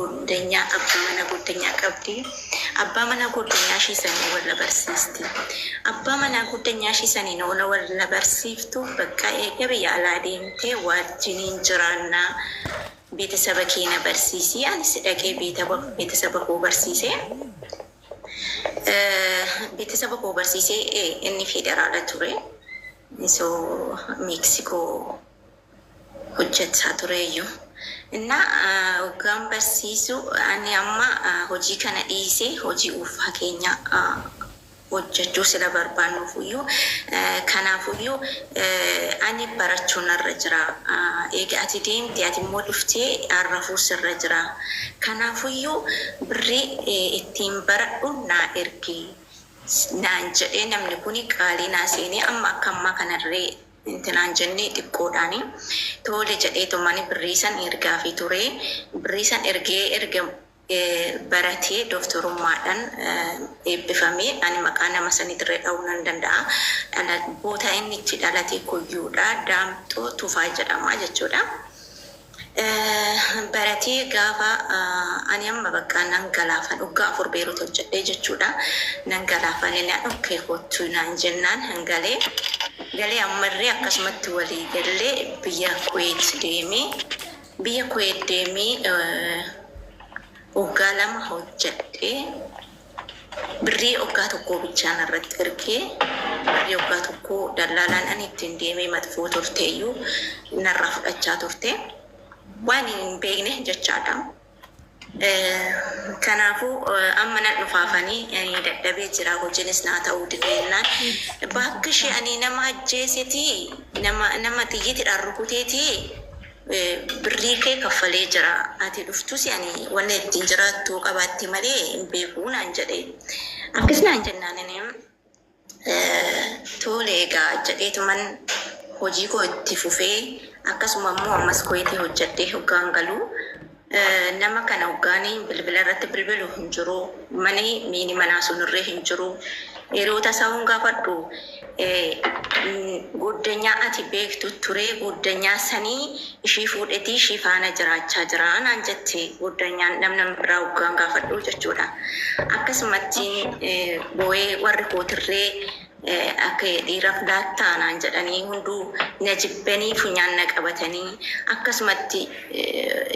Goddanyaa abbaa mana goddanyaa qabdi. Abbaa mana goddanyaa ishii sanii walla barsiisti. Abbaa manaa goddanyaa ishii saniin ola walla barsiiftu bakka eega biyya alaa deemtee wajjiniin jiraannaa beetesaba kee na barsiisi anis dhaqee beetesaba koo barsiise. Beetesaba koo barsiisee inni federaala ture. So Meeksikoo hojjechaa tureyyuu. Innaa hoggaan barsiisu ani amma hojii kana dhiisee hojii uffaa keenya hojjechuu sila barbaannuufuyyuu kanaafuyyuu ani barachuu narra jira. Eega ati deemte ati immoo dhuftee arrafuu sirra jira. Kanaafuyyuu birrii ittiin baradhu naa ergi naan jedhee namni kuni qaalii naa seenee amma akka ammaa kanarree intinaan jennee xiqqoodhaani tole jedheetumani birrii san ergaafii ture. Birrii san ergee erga baratee doktorummaadhaan eebbifamee ani maqaa nama saniitirree dha'uu nan danda'a. Boota inni itti dhalate Kuyyuudha. Daamxoo Tufaa jedhama jechuudha. Baratee gaafa ani amma bakka nan galaafan waggaa 4 Beerut hojjedhee jechuudha. Nan galaafan naan okkee kottu naan jennaan hangalee galee ammarree akkasumatti walii gallee biyya Kuweet deemee biyya Kuweet deemee waggaa 2 hojjedhee Birrii oggaa tokkoo bichaa narratti ergee birrii oggaa tokkoo dallaalaan ani ittiin deemee maxfoo turteeyyuu narraa fudhachaa turte. Waan hin beekne jechaadha. Kanaafuu amma nan dhufaafanii ani dadhabee jira hojiinis naa ta'uu dide jennaan bakka ishee ani nama ajjeesetii nama nama xiyyiitidhaan rukuteetii Birrii kee kaffalee jira. Ati dhuftusi ani wanna ittiin jiraattu qabaatte malee hin beeku naan jedhe. Akkas naan jennaan ani tole egaa jedheetuman hojii koo itti fufee akkasuma immoo ammas Kuweetii hojjedhee hoggaan galu nama kana hoggaanii bilbila irratti bilbilu hin jiru. Mani miini manaa sunirree hin jiru. Hiriyoota isaa hoon gaafadhu Gooddanyaa ati beektu turee gooddanyaa sanii ishii fuudhetii ishii faana jiraachaa jira naan jette gooddanyaan namna biraa hoggaan gaafadhu jechuudha. Akkasumattiin boo'ee warri kootirree akka dhiiraf laattaa naan jedhanii hunduu na jibbanii funyaan na qabatanii akkasumatti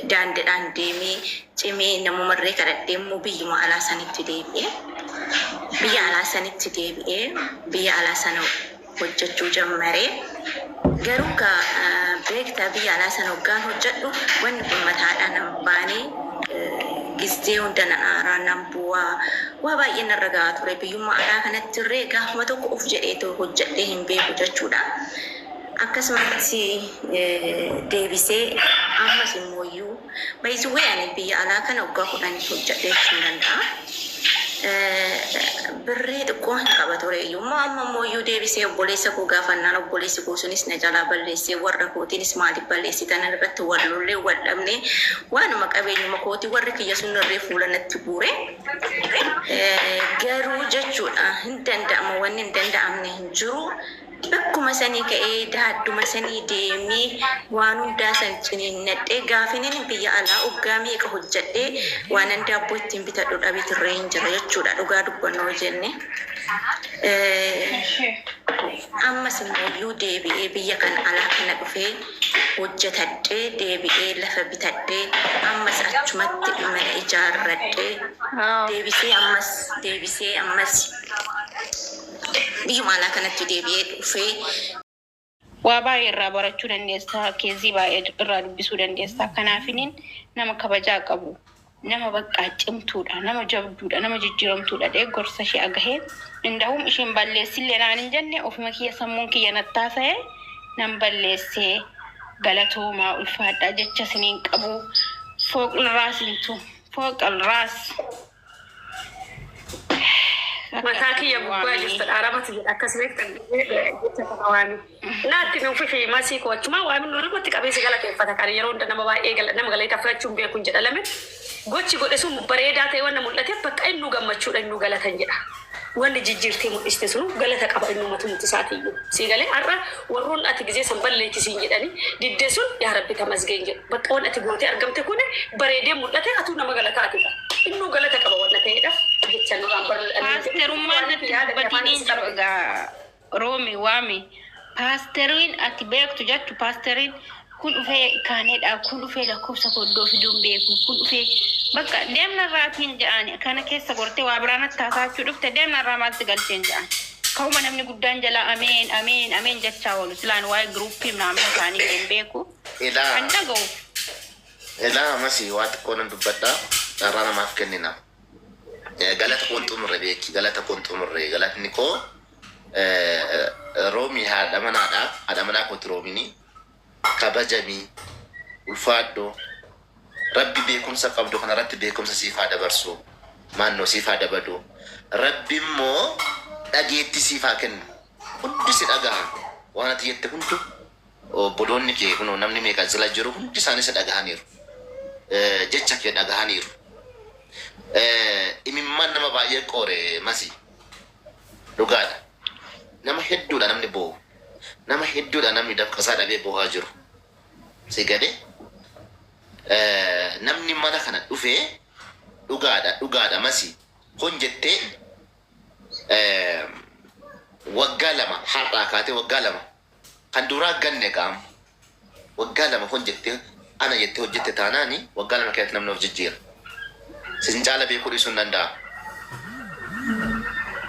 daandidhaan deemee cimee namumarree kadhadhee immoo biyyuma alaa sanitti deebi'e. Biyya alaa sanitti deebi'ee biyya alaa sana hojjechuu jammare. Garuu gaa beektaa biyya alaa sana hoggaan hojjedhu wanni kun mataadhaa nan baane gizee hunda nan aaraa nan bu'aa waa baay'ee narra gahaa ture. Biyyummaa alaa kanatti irree gaafuma tokko of jedheetoo hojjedhee hin beeku jechuudha. Akkasumatti deebisee ammas immooyyuu by the way ani biyya alaa kana waggaa 10 hojjedhee jechuun danda'a. Birrii xiqqoo hin qaba ture iyyuu immoo amma immoo iyyuu deebisee obboleessa koo gaafannaan obboleessi koo sunis na jalaa balleessee warra kootiinis maaliif balleessitan irratti wal lollee wal dhabnee waanuma qabeenyuma kootii warri kiyya sun irree fuula natti guure. Garuu jechuudha hin danda'ama wanni hin danda'amne hin jiru. Bakkuma sanii ka'ee daadduma sanii deemee waan hundaa san ciniinnadhee gaafinin biyya alaa oggaa meeqa hojjadhee waanan daabboo ittiin bitadhu dhabee turreen jira jechuudha dhugaa dubbanna yoo jenne. Ammas immooyyuu deebi'ee biyya kan alaa kana dhufee hojjetadhee deebi'ee lafa bitadhee ammas achumatti mana ijaarradhee deebisee ammas deebisee ammas Biyyuma alaa kanatti deebi'ee dhufee. Waa baay'ee irraa barachuu dandeessa, keezii baay'ee irraa dubbisuu dandeessa. Kanaafiniin nama kabajaa qabu, nama baqqaa cimtuudha, nama jabduudha, nama jijjiiramtuudha jedhee gorsa ishee agahee indahum isheen balleessillee naan hin jenne ofuma kiyya sammuun kiyya nattaasaye nan balleessee galatoomaa ulfaadhaa jecha isiniin qabu fooqilraas intu fooqilraas. Mataa kiyya gubbaa jirta dhaaramati jedha akkas beektan jecha kana waami. Naatti nuuf fi masii koo achumaa waami namatti qabee si galateeffata kan yeroo hunda nama baay'ee nama galateeffachuu hin beekun jedha lame gochi godhe sun bareedaa ta'e wanna mul'ateef bakka innuu gammachuudha innuu galatan jedha. Wanni jijjiirtee mul'iste sunu galata qaba innumatu nuti isaatiiyyuu. Sii galee har'a warroon ati gizee san balleechi siin jedhanii diddee sun yaa Rabbi tamasgeen jedhu. Bakka waan ati gootee argamte kun bareedee mul'ate atuu nama galataatidha. Innuu galata qaba wanna ta'eedhaaf jecha nurraan Paasterummaan natti dubbatiin hin jiru egaa Roomi waami. Paasteriin ati beektu jettu paasteriin kun dhufee kaaneedha, kun dhufee lakkoofsa koo iddoo fiduun beeku, kun dhufee bakka deemna irraatiin jedhaan kana keessa gortee waa biraan natti haasa'achuu dhufte deemna irraa maalti galcheen jedhaan. Ka'uma namni guddaan jalaa ameen ameen ameen jechaa oolu silaan waa'ee giruuppii naannoo isaanii hin beeku. Ilaa Kan dhaga'u. Ilaa Masi, waa xiqqoo nan dubbadha. Carraa namaaf kennina. Galata koon xumurre beeki. Galata koon xumurre. Galatni koo Roomii haadha manaadha. Haadha manaa kooti Roomini. Kabajamii. Ulfaadhu. Rabbi beekumsa qabdu kanarratti beekumsa siif haa dabarsu. Maannoo siif haa dabalu. Rabbi immoo dhageettii siif haa kennu. Hundi si dhagaha. Waan ati jette hundu obboloonni kee kunoo namni meeqa jala jiru hundi isaanii si dhagahaniiru. Jecha kee dhagahaniiru. Imimmaan nama baay'ee qoore Masi. Dhugaadha. Nama hedduudha namni boo'u. Nama hedduudha namni dafqasaa dhabee boo'aa jiru. Si galee namni mana kana dhufee dhugaadha dhugaadha Masi hon jettee waggaa 2 har'aa kaatee waggaa 2 kan duraa ganne qaama waggaa 2 hon jettee ana jettee hojjette taanaani waggaa 2 keessatti namni of jijjiira. Sin caala beekuu dhiisuu hin danda'a.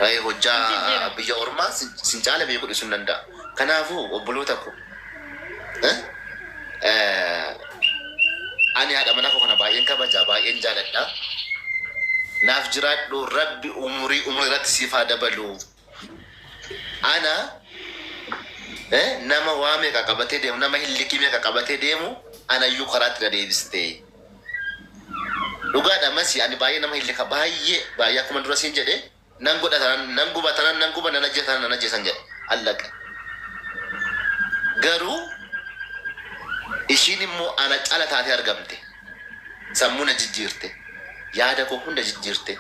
Waa'ee hojjaa biyya ormaa sin caala beekuu dhiisuu hin danda'a. Kanaafuu obboloota ko ani haadha manaa koo kana baay'een kabaja, baay'een jaaladha. Naaf jiraadhu, Rabbi umurii umurii irratti siif haa dabalu. Ana nama waa meeqa qabatee deemu, nama hillikii meeqa qabatee deemu anayyuu karaatti na deebiste. Dhugaadha Masi, ani baay'ee nama hillika baay'ee baay'ee akkuma dura siin jedhe nan godha tanan nan guba tanan nan guba nan ajjeesa tanan nan ajjeesan jedhe allaqa. Garuu ishiin immoo ana cala taatee argamte. Sammuu na jijjiirte. Yaada koo hunda jijjiirte.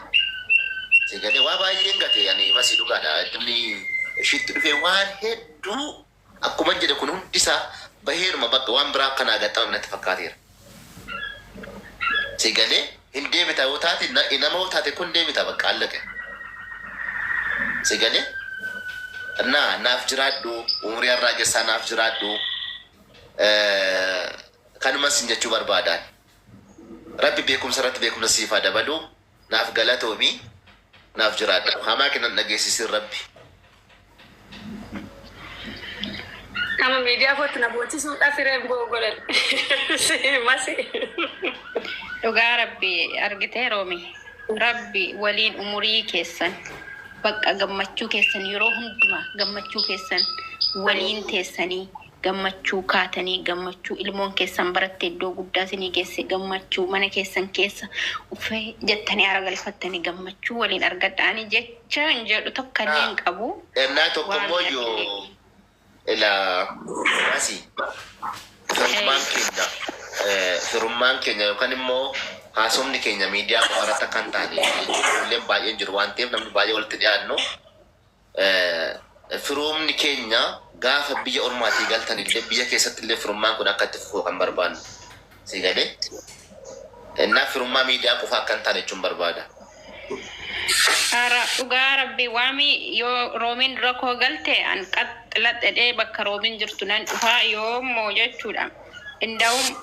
Si galee waa baay'een gate ani Masi dhugaadha. Inni ishiitti dhufee waan hedduu akkuman jedhe kun hundi isaa baheeruma bakka waan biraa akka naa gaxxamame natti fakkaateera. Si galee hin deebita yoo taate nama yoo taate kun deebita bakka allaqe. Si galee naa naaf jiraadhu umurii har'aa gessaa naaf jiraadhu kanuman sin jechuu barbaadaan. Rabbi beekumsa irratti beekumsa siif haa dabalu. Naaf galatoomi. Naaf jiraadhu. Hamaa kee nan dhageessisin Rabbi. Nama miidiyaa kootti na boochisuudhaaf hireen boo godhan. Masi. Dhugaa Rabbi argitee Roomi. Rabbi waliin umurii keessan bakka gammachuu keessan yeroo hundumaa gammachuu keessan waliin teessanii gammachuu kaatanii gammachuu ilmoon keessan baratte iddoo guddaa isinii geesse gammachuu mana keessan keessa uffee jettanii haara galfattanii gammachuu waliin argadha. Ani jecha hin jedhu tokko illee hin qabu. Ennaa tokko Waan immoo yoo ilaa Masi firummaan keenya firummaan keenya yookaan immoo haasofni keenya miidiyaa qofa irratti akka hin taane ijoolleen baay'een jiru waan ta'eef namni baay'ee walitti dhiyaannu firoomni keenya gaafa biyya ormaatii galtan illee biyya keessatti illee firummaan kun akka itti fufu kan barbaannu. Si galee? Innaa firummaa miidiyaa qofa akka hin taane jechuun barbaada. Ara dhugaa Rabbi waami yoo Roomiin dura koo galte an qaxxiladhedhee bakka Roomiin jirtu nan dhufaa yoommoo jechuudha. Inda'um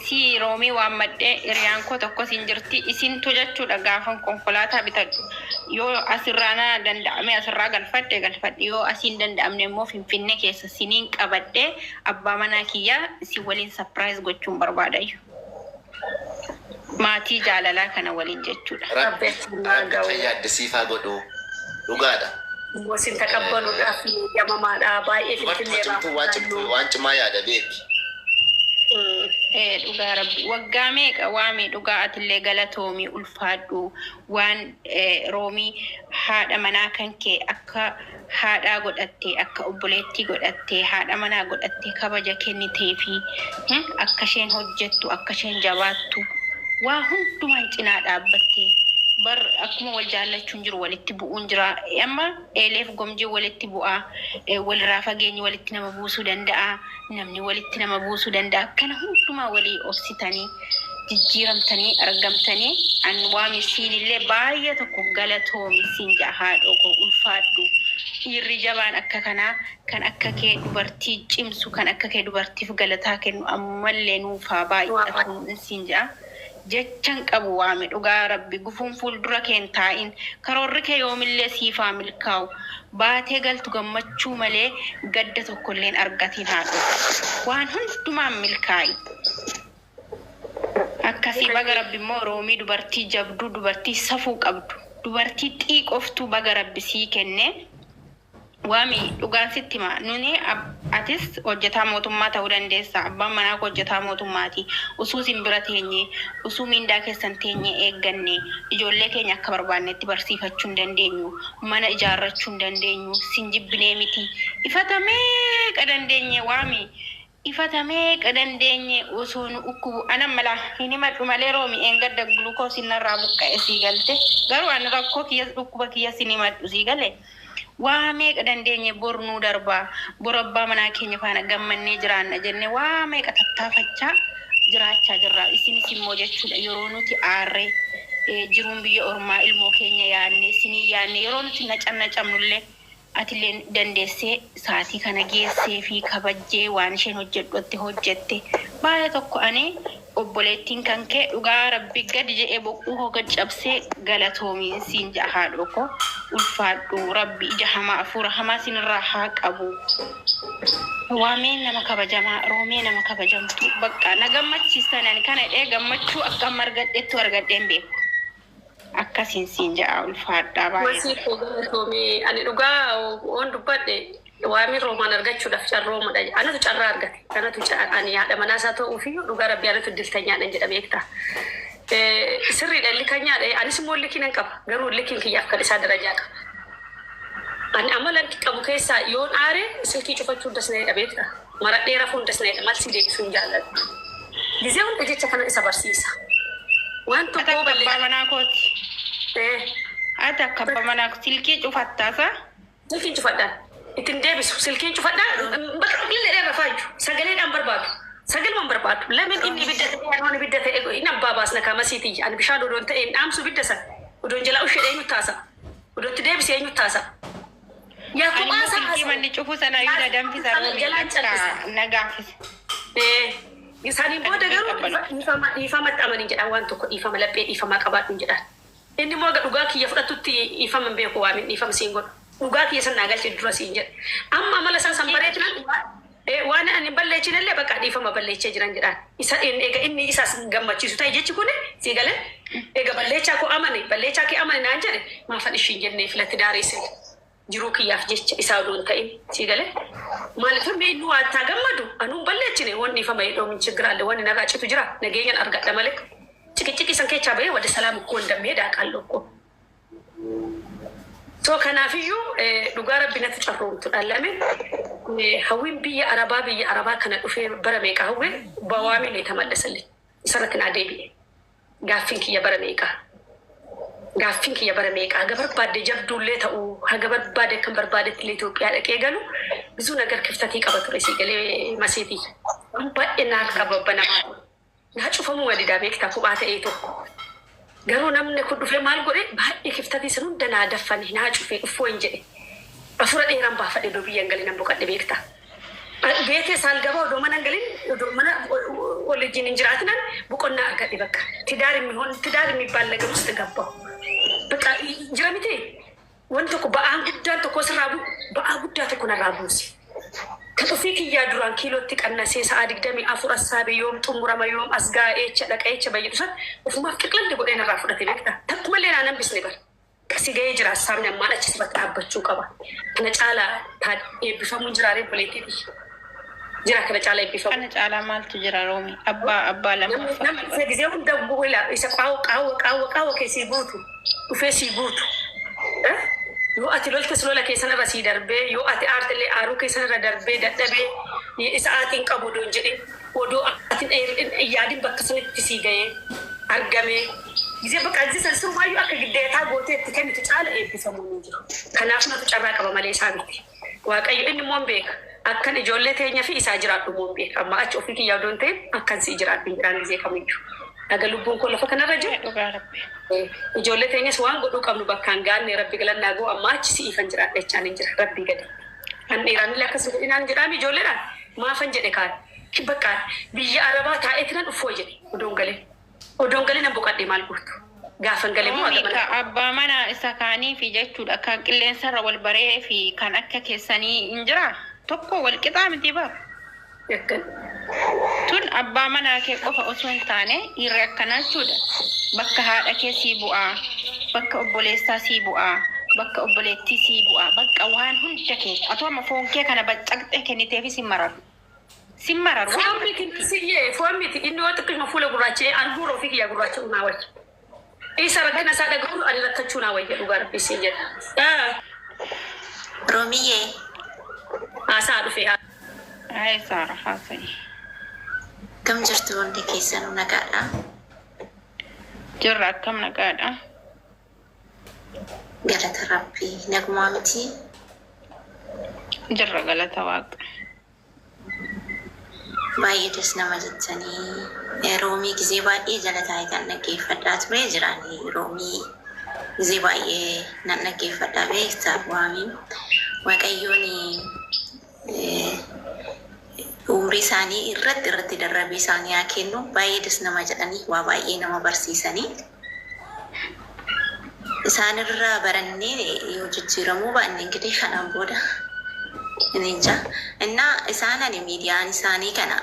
si Roomii waammadhee hiriyaan koo tokkos hin jirti isintu jechuudha gaafan konkolaataa bitadhu yoo asirraa na danda'ame asirraa galfadhe galfadhe yoo asiin danda'amne immoo Finfinnee keessa siniin qabadhee abbaa manaa kiyyaa si waliin surprise gochuun barbaadayyu. Maatii jaalalaa kana waliin jechuudha. Rabbi Rabbi achiin Rabbi ga'u. kan yaadde siif haa godhu. Dhugaadha. Wasin taqabbaluudhaaf yamamaadha. Baay'ee Dubartuma Finfinnee irraa cimtuu waan cimtuu waan cimaa yaada beeki. Dhugaa Rabbi waggaa meeqa waami dhugaa atillee galatoomi ulfaadhu waan Roomii haadha manaa kan kee akka haadhaa godhatte akka obboleettii godhatte haadha manaa godhatte kabaja kennitee fi akka isheen hojjettu akka isheen jabaattu waa hundumaan cinaa dhaabbatte Bar akkuma wal jaallachuun jiru walitti bu'uun jira. Amma eeleef gomjii walitti bu'aa, walirraa fageenyi walitti nama buusuu danda'a, namni walitti nama buusuu danda'a. Kana hundumaa walii obsitanii jijjiiramtanii argamtanii an waami siinillee baay'ee tokko galatoomi siin ja'a haadhoo koo ulfaadhu. Dhiirri jabaan akka kanaa kan akka kee dubartii cimsu kan akka kee dubartiif galataa kennu ammallee nuufaa baay'atu siin ja'a. Jechan qabu waame dhugaa rabbi gufuun fuuldura kee hin taa'in karoorri kee yoomillee siifaa milkaa'u baatee galtu gammachuu malee gadda tokkolleen argatiin haadho waan hundumaan milkaa'i. Akkasii baga rabbi immoo roomii dubartii jabduu dubartii safuu qabdu dubartii xiiqoftuu baga rabbi sii kenne. Waami dhugaan sitti hima nuni atis hojjetaa mootummaa ta'uu dandeessa abbaan manaa koo hojjetaa mootummaati usuu isin bira teenye usuu miindaa keessan teenye eegganne ijoollee keenya akka barbaannetti barsiifachuu hin dandeenyu mana ijaarrachuu hin dandeenyu sin jibbinee miti ifata meeqa dandeenye waami ifata meeqa dandeenye osoo nu dhukkubu anan mala hin himadhu malee roomi eengadda gulukoosiin narraa buqqa'e sii galte garuu ani rakkoo kiyya dhukkuba kiyya sin himadhu sii gale waa meeqa dandeenye bor nuu darbaa bor abbaa manaa keenya faana gammannee jiraanna jenne waa meeqa tattaafachaa jiraachaa jirra isinis immoo jechuudha yeroo nuti aarree jiruun biyya ormaa ilmoo keenya yaanne isinii yaanne yeroo nuti nacannacamnullee atillee dandeessee sa'aatii kana geessee fi kabajjee waan isheen hojjedhutti hojjette baay'ee tokko ani obboleettiin kan kee dhugaa rabbi gadi jedhee boquu koo gad cabsee galatoomiin siin ja'a haadhoo koo ulfaadhu rabbi ija hamaa hafuura hamaa sinirraa haa qabu. Waamee nama kabajamaa roomee nama kabajamtu bakka na gammachiistan ani kana dhee gammachuu akka amma argadhettu argadheen beeku. Akkasiin siin ja'a ulfaadhaa baay'ee. Masii koo galatoomii ani dhugaa oon dubbadhe waamiin roomaan argachuudhaaf carroomadha. Anatu carraa argate. Anatu ani haadha manaa isaa ta'uufiyyuu dhugaa rabbi anatu diltanyaadhan jedha beektaa. Sirriidha illikanyaadha. Anis immoo illikii nan qaba. Garuu illikiin kiyyaaf kan isaa darajaa qaba. Ani amala qabu keessaa yoon aare silkii cufachuu dasna'eedha beektaa. Maradhee rafuun dasna'eedha. Malsii deebisuu hin jaalladhu. Gizee hunda jecha kana isa barsiisa. Waan Ati tokko akka abbaa balleessa. manaa kooti. Ati akka abbaa manaa silkii cufattaasa. Silkiin cufadhaan. Ittiin deebisu. Silkiin cufadhaan. Bakka illee dheeraa faaju. Sagaleedhaan barbaadu. Sagalumaan barbaadu. Lamin inni ibidda ta'e anoon ibidda ta'e inni abbaa baasna kaamasiiti. Ani bishaan odoon ta'e hin dhaamsu ibidda sana. Odoon jalaa ushee eenyu taasa. Odootti deebise eenyu taasa. Yaa Ani kophaa immoo isaa silkii haasa'u. manni cufu sana iyyuu na danfisa Sana roomii jalaan akka calqisa. na gaafisa. Isaaniin booda garuu dhiifama dhiifamatti amanin jedhaan waan tokko dhiifama laphee dhiifamaa qabaadhu jedhaan. Inni immoo dhugaa kiyya fudhatutti dhiifama hin beeku waamin dhiifama siin godhu. Dhugaa kiyya san naa galche dura siin jedha. Amma amala isaa san bareechinaan waan ani hin balleechinellee bakka dhiifama balleechee jiran jedhaan. Isa eega inni isaas gammachiisu ta'e jechi kun sii galee eega balleechaa koo amane balleechaa kee amane naan jedhe maafan ishiin jennee filatti daareessin. Jiruu kiyyaaf jecha isaa odoo hin ta'in sii galee maaliif mee inni waa ittaa gammadu anuu hin balleechine wanni ifama jedhoo min chiggiraalle wanni narraa citu jira nageenyan argadha malee ciqiciqii san keessaa bahee wada salaam koo hin dammee daaqaan lokkoo. So kanaafiyyuu dhugaa rabbi natti carroomtu dhallame hawwiin biyya arabaa kana dhufee bara meeqa hawwee bawaamee tamallesallee isarratti naa deebi'e gaaffiin kiyya bara meeqa. Gaaffiin kiyya bara meeqa haga barbaadde jabduullee ta'uu haga barbaade akkan barbaadetti illee Itoophiyaa dhaqee galu ብዙ ነገር ክፍተት qaba ture sii galee masiitii. Waan baay'ee naa qaba banamaa ture. Naa cufamuu walidaa beektaa kophaa ta'ee tokko. Garuu namni kun dhufee maal godhe baay'ee kiftatii san hunda naa daffane naa cufee dhuffoo hin jedhe. Afura dheeraan baafadhe odoo biyya hin galin nan boqadhe beektaa. Beetee saalgabaa odoo mana hin galin odoo mana waliin hin jiraatinan boqonnaa argadhe bakka. ትዳር የሚሆን ትዳር የሚባል ነገር ውስጥ ገባሁ። በቃ jira miti wanti tokko ba'aan guddaan tokko sirraa bu'u ba'aa guddaa tokko narraa buuse. Kan ofii kiyyaa duraan kiilootti qannasee sa'a 24 assaabee yoom xumurama yoom as ga'a eecha dhaqa eecha bayyadu san ofumaaf qiqlalli godhee narraa fudhate beektaa. Takkumallee naan hambisne bara. Kasi ga'ee jira assaabni ammaan achi sirratti dhaabbachuu qaba. Kana caalaa eebbifamuun jiraaree obboleettii jira kana caalaa eebbifamu. Kana caalaa maaltu jira roomi abbaa abbaa lammaffaa. Namni dhufee gisee hunda bu'uula isa qaawwa qaawwa qaawwa qaawwa keessii guutu dhufee sii guutu. Yoo ati loltes lola keessan irra sii darbee yoo ati aartillee aaruu keessan irra darbee dadhabee isa aatiin qabu odoon jedhee odoo ati yaadin bakka sanitti sii ga'ee argamee Gizee bakka gizee san sirumaayyuu akka giddeetaa gootee itti kennitu caala eebbifamuun hin jiru. Kanaaf natu carraa qaba malee isaa miti. Waaqayyo inni immoo hin beeka. Akkan ijoollee teenya fi isaa jiraadhu immoo hin beeka. Amma achi ofii kiyyaa odoo hin ta'in akkan si'i jiraadhu hin jiraan gizee kamiyyuu. Dhaga lubbuun koo lafa kanarra jiru. Dhugaa Rabbi. Ijoollee teenyas waan godhuu qabnu bakkaan gaanne Rabbi galannaa ga'u amma achi si'iifan jiraadha jechaan hin jira Rabbii gadi. Kan dhiiraan illee akkas hin jedhinaan jedhaami ijoolleedhaan maafan jedhe kaan bakka biyya arabaa taa'eeti nan uffoo jedhe odoon galee. Odoon galee nan boqadhe maal gootu. Gaafan galee immoo Roomii haga ka mana. abbaa manaa isa kaanii fi jechuudha kan qilleensarra wal baree fi kan akka keessanii hin jiraa? Tokko wal qixaa miti bar. Yakkan. Tun abbaa manaa kee qofa osoo hin taane dhiirri akkanaa jechuudha. Bakka haadha kee sii bu'aa, bakka obboleessaa sii bu'aa, bakka obboleettii sii bu'aa, bakka waan hunda kee. Atoo amma foon kee kana baccaqxee kenniteefi sin mararu. Sin mararu waan Foon miti siyyee foon miti inni yoo xiqqishuma fuula gurraacha'ee an huura ofii kiyyaa gurraacha'uu naa wayya. Isa rakkina isaa dhaga'uun ani rakkachuu naa wayya dhugaa rabbii siin jedha. Ah, Roomiyee Haasaa dhufee haa. Hayi Saara haasa'i. Akkam jirtu hundi keessanuu nagaadha? Jirra akkam nagaadha? Galata Rabbii nagumaa miti. Jirra galata waaqa. Baay'ee das nama jettanii Roomii gizee baay'ee jala taayitaan dhaggeeffadhaa ture jiraanii Roomii gizee baay'ee nan dhaggeeffadhaa beekta waamiin Waaqayyoon Umrii isaanii irratti irratti darrabee isaanii haa kennu. Baay'ee das nama jedhanii waa baay'ee nama barsiisanii. Isaan irraa barannee yoo jijjiiramuu baanne ingidihi kanaan booda inni inja. Innaa isaan ani miidiyaan isaanii kana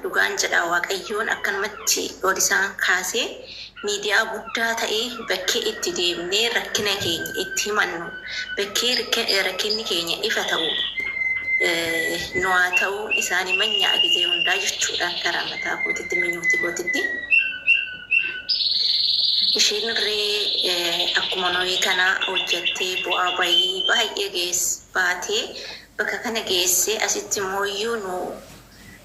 dhugaan jedha Waaqayyoon akkanumatti ol isaan kaasee miidiyaa guddaa ta'ee bakkee itti deemnee rakkina keenya itti himannu bakkee rakkinni keenya ifa ta'u nu haa ta'u isaani manyaa gizee hundaa jechuudha karaa mataa kootitti minyooti kootitti. Ishiin irree akkuma nuyi kana hojjattee bu'aa bayii baay'ee geess baatee bakka kana geessee asitti immoo nu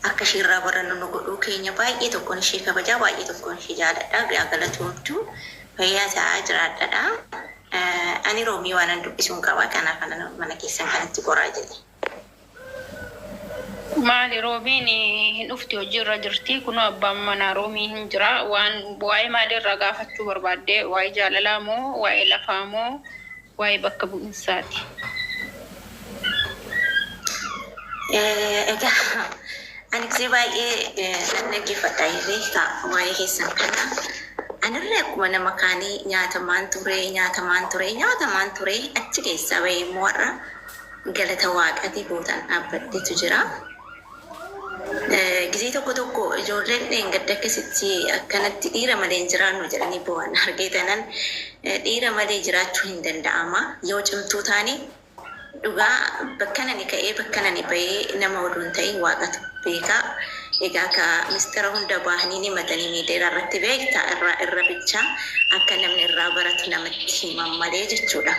akka ishee irraa barannu nu godhuu keenya baay'ee tokkoon ishee kabajaa baay'ee tokkoon ishee jaaladha yaa galatoomtu fayyaa ta'aa jiraadhadha. Ani Roomii waanan dubbisuun qaba kanaaf anan mana keessan kanatti goraa jedhe. Maali Roomiin hin dhufti hojii irra jirti kunoo abbaan manaa Roomii hin jira waan waa'ee maalii irraa gaafachuu barbaadde waa'ee jaalalaa moo waa'ee lafaa moo waa'ee bakka bu'insaati. Egaa ani gisee baay'ee nan dhaggeeffadha beektaa waa'ee keessan kana. Anirree akkuma nama kaanii nyaatamaan ture nyaatamaan ture nyaatamaan ture achi keessaa bahee immoo har'a galata waaqati bootaan dhaabbadhetu jira. Gisee tokko tokko ijoolleen dheengadda akkasitti akkanatti dhiira malee hin jiraannu jedhanii boo'an argee tanan dhiira malee jiraachuu hin danda'ama yoo cimtuu taane Dhugaa bakkan ani ka'ee bakkan ani bahee nama oduu hin ta'in waaqatu beeka. Egaa ka misxira hunda baahanii himatanii miidiyaa irratti beekta irraa irra bichaa akka namni irraa baratu namatti himan malee jechuudha.